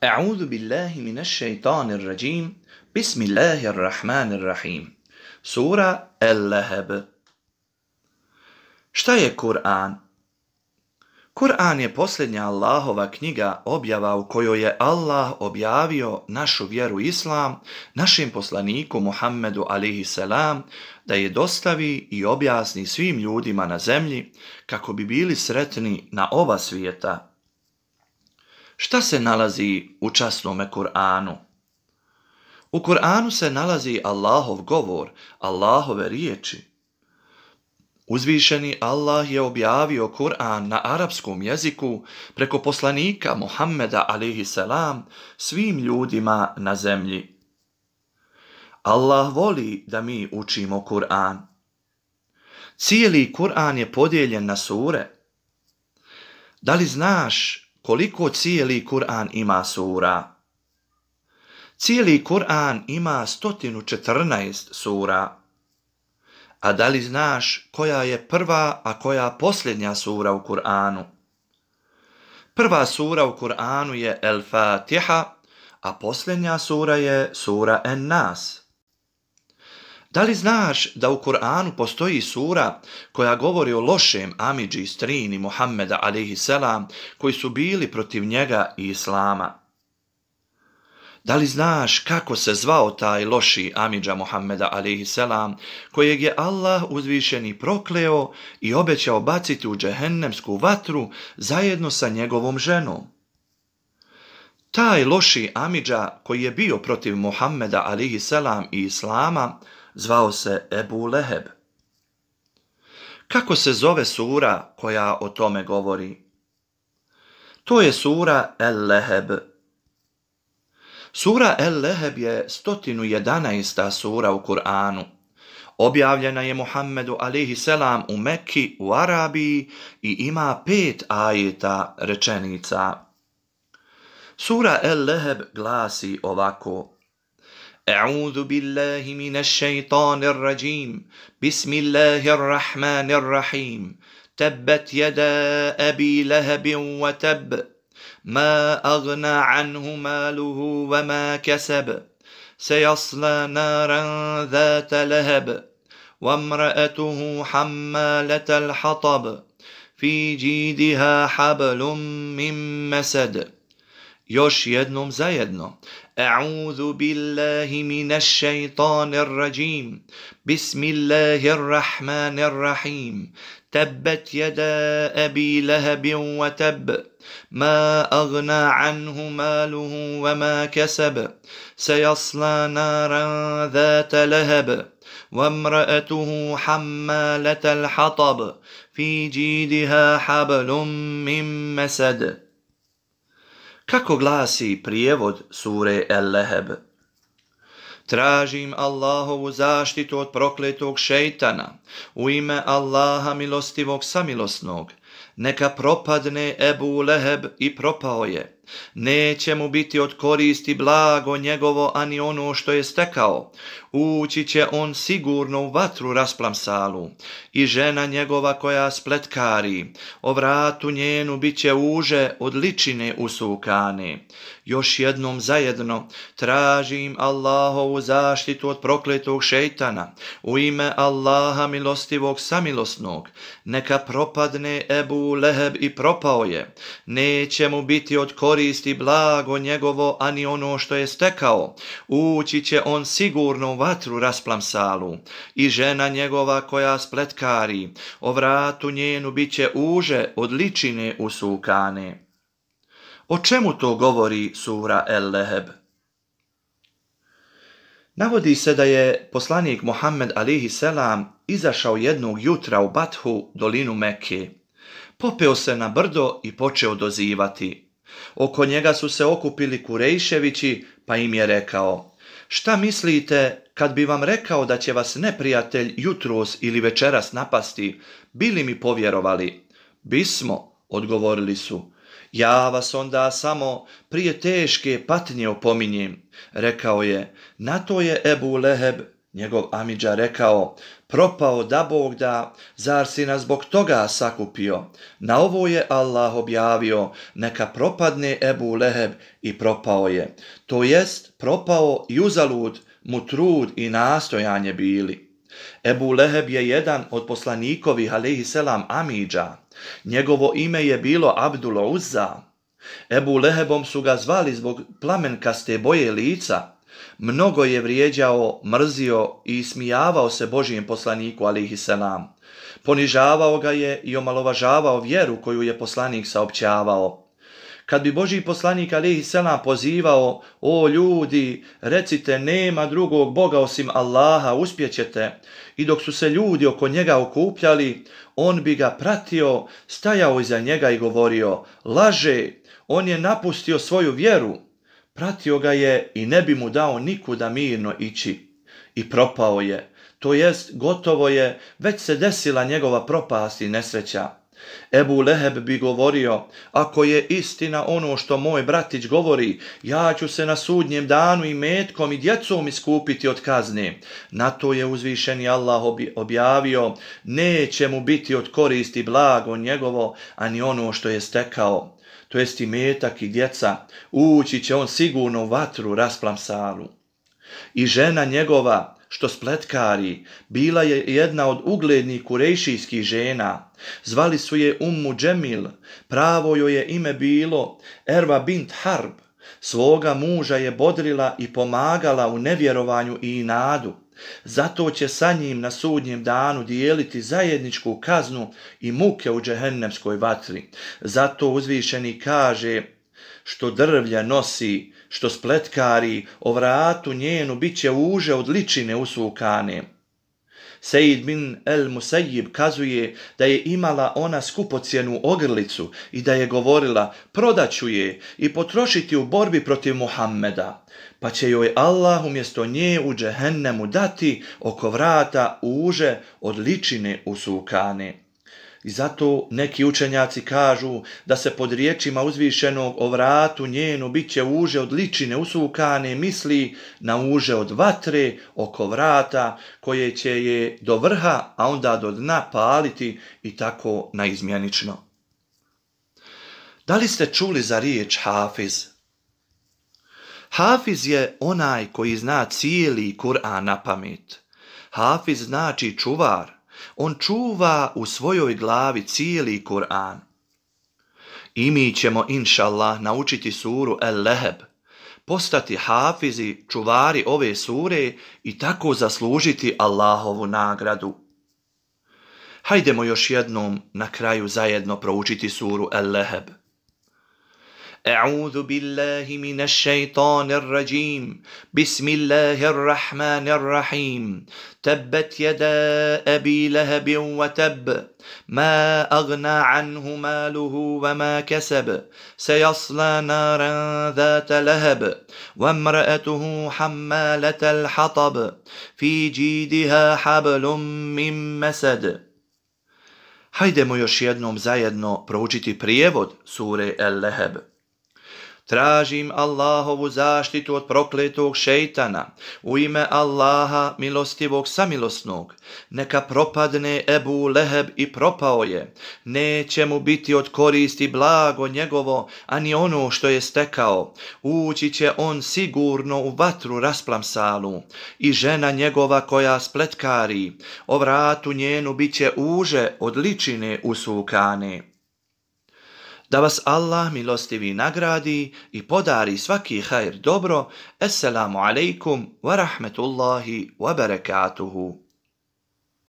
أعوذ بالله من الشيطان الرجيم بسم الله الرحمن الرحيم Sura El-Leheb. Šta je Kur'an? Kur'an je posljednja Allahova knjiga, objava u kojoj je Allah objavio našu vjeru Islam, našem poslaniku Muhammedu a.s. da je dostavi i objasni svim ljudima na zemlji kako bi bili sretni na oba svijeta. Šta se nalazi u časnome Kur'anu? U Kur'anu se nalazi Allahov govor, Allahove riječi. Uzvišeni Allah je objavio Kur'an na arapskom jeziku preko poslanika Muhammeda a.s. svim ljudima na zemlji. Allah voli da mi učimo Kur'an. Cijeli Kur'an je podijeljen na sure. Da li znaš koliko cijeli Kur'an ima sura? Cijeli Kur'an ima 114 sura. A da li znaš koja je prva, a koja posljednja sura u Kur'anu? Prva sura u Kur'anu je El-Fatiha, a posljednja sura je sura En-Nas. Da li znaš da u Kur'anu postoji sura koja govori o lošem amidži i strini Muhammeda a.s. koji su bili protiv njega i Islama? Da li znaš kako se zvao taj loši amidža Muhammeda a.s. kojeg je Allah uzvišeni prokleo i obećao baciti u džehennemsku vatru zajedno sa njegovom ženom? Taj loši amidža koji je bio protiv Muhammeda a.s. i Islama zvao se Ebu Leheb. Kako se zove sura koja o tome govori? To je sura El-Leheb. Sura El-Leheb je 111. sura u Kur'anu. Objavljena je Muhammedu a.s. u Mekki u Arabiji i ima 5 ajeta rečenica. Sura El-Leheb glasi ovako: أعوذ بالله من الشيطان الرجيم بسم الله الرحمن الرحيم تبت يدا أبي لهب وتب ما أغنى عنه ماله وما كسب سيصلى نارا ذات لهب وامرأته حمالة الحطب في جيدها حبل من مسد. Još jednom zajedno. أعوذ بالله من الشيطان الرجيم بسم الله الرحمن الرحيم تبت يدا أبي لهب وتب ما أغنى عنه ماله وما كسب سيصلى نارا ذات لهب وامرأته حمالة الحطب في جيدها حبل من مسد. Kako glasi prijevod sure El-Leheb? Tražim Allahovu zaštitu od prokletog šejtana, u ime Allaha milostivog samilosnog. Neka propadne Ebu Leheb i propao je. Neće mu biti od koristi blago njegovo, ani ono što je stekao. Ući će on sigurno u vatru rasplamsalu. I žena njegova koja spletkari, o vratu njenu bit će uže od ličine usukane. Još jednom zajedno. Tražim Allahovu zaštitu od prokletog šejtana, u ime Allaha milostivog samilosnog. Neka propadne Ebu Leheb i propao je. Neće mu biti od koristi blago njegovo, ani ono što je stekao. Ući će on sigurno u vatru rasplamsalu. I žena njegova koja spletkari, o vratu njenu bit će uže od ličine usukane. O čemu to govori sura El-Leheb? Navodi se da je poslanik Muhammed a.s. izašao jednog jutra u Bathu, dolinu Mekke. Popeo se na brdo i počeo dozivati. Oko njega su se okupili Kurejševići, pa im je rekao: šta mislite kad bi vam rekao da će vas neprijatelj jutros ili večeras napasti, bili mi povjerovali? Bismo, odgovorili su. Ja vas onda samo prije teške patnje opominjem, rekao je. Na to je Ebu Leheb, njegov amidža, rekao: propao da Bog da, zar si nas zbog toga sakupio? Na ovo je Allah objavio, neka propadne Ebu Leheb i propao je. To jest, propao i uzalud mu trud i nastojanje bili. Ebu Leheb je jedan od poslanikovih alejhiselam amidža. Njegovo ime je bilo Abdul Uzza. Ebu Lehebom su ga zvali zbog plamenkaste boje lica. Mnogo je vrijeđao, mrzio i ismijavao se Božijem poslaniku alejhiselam. Ponižavao ga je i omalovažavao vjeru koju je poslanik saopćavao. Kad bi Božji poslanik alejhiselam pozivao, o ljudi, recite nema drugog Boga osim Allaha, uspjećete, i dok su se ljudi oko njega okupljali, on bi ga pratio, stajao iza njega i govorio, laže, on je napustio svoju vjeru. Pratio ga je i ne bi mu dao nikuda mirno ići. I propao je, to jest gotovo je, već se desila njegova propast i nesreća. Ebu Leheb bi govorio, ako je istina ono što moj bratić govori, ja ću se na sudnjem danu i metkom i djecom iskupiti od kazne. Na to je uzvišeni Allah objavio, neće mu biti od koristi blago njegovo, ani ono što je stekao. To jest i metak i djeca, ući će on sigurno u vatru rasplamsalu. I žena njegova, što spletkari, bila je jedna od uglednih kurejšijskih žena. Zvali su je Ummu Džemil, pravo joj je ime bilo Erva bint Harb. Svoga muža je bodrila i pomagala u nevjerovanju i inadu. Zato će sa njim na sudnjem danu dijeliti zajedničku kaznu i muke u džehennemskoj vatri. Zato uzvišeni kaže, što drvlje nosi, što spletkari, o vratu njenu bit će uže od ličine usukane. Sejid bin el Musejib kazuje da je imala ona skupocjenu ogrlicu i da je govorila, prodaću je i potrošiti u borbi protiv Muhammeda, pa će joj Allah umjesto nje u džehennemu dati oko vrata uže od ličine usukane. I zato neki učenjaci kažu da se pod riječima uzvišenog o vratu njenu bit će uže od ličine usukane misli na uže od vatre oko vrata koje će je do vrha, a onda do dna paliti i tako naizmjenično. Da li ste čuli za riječ hafiz? Hafiz je onaj koji zna cijeli Kur'an na pamet. Hafiz znači čuvar. On čuva u svojoj glavi cijeli Kur'an. I mi ćemo, inša Allah, naučiti suru El-Leheb, postati hafizi, čuvari ove sure i tako zaslužiti Allahovu nagradu. Hajdemo još jednom na kraju zajedno proučiti suru El-Leheb. أعوذ بالله من الشيطان الرجيم بسم الله الرحمن الرحيم تبت يدا أبي لهب وتب ما أغنى عنه ماله وما كسب سيصلى نارا ذات لهب وامرأته حمالة الحطب في جيدها حبل من مسد. Hajdemo još jednom zajedno proučiti prijevod sure El-Leheb. Tražim Allahovu zaštitu od prokletog šejtana, u ime Allaha milostivog samilosnog. Neka propadne Ebu Leheb i propao je, neće mu biti od koristi blago njegovo, ani ono što je stekao. Ući će on sigurno u vatru rasplamsalu. I žena njegova koja spletkari, o vratu njenu bit će uže od ličine usukane. Da vas Allah milostivi nagradi i podari svaki hajr dobro. Assalamu alaikum wa rahmetullahi wa barakatuhu.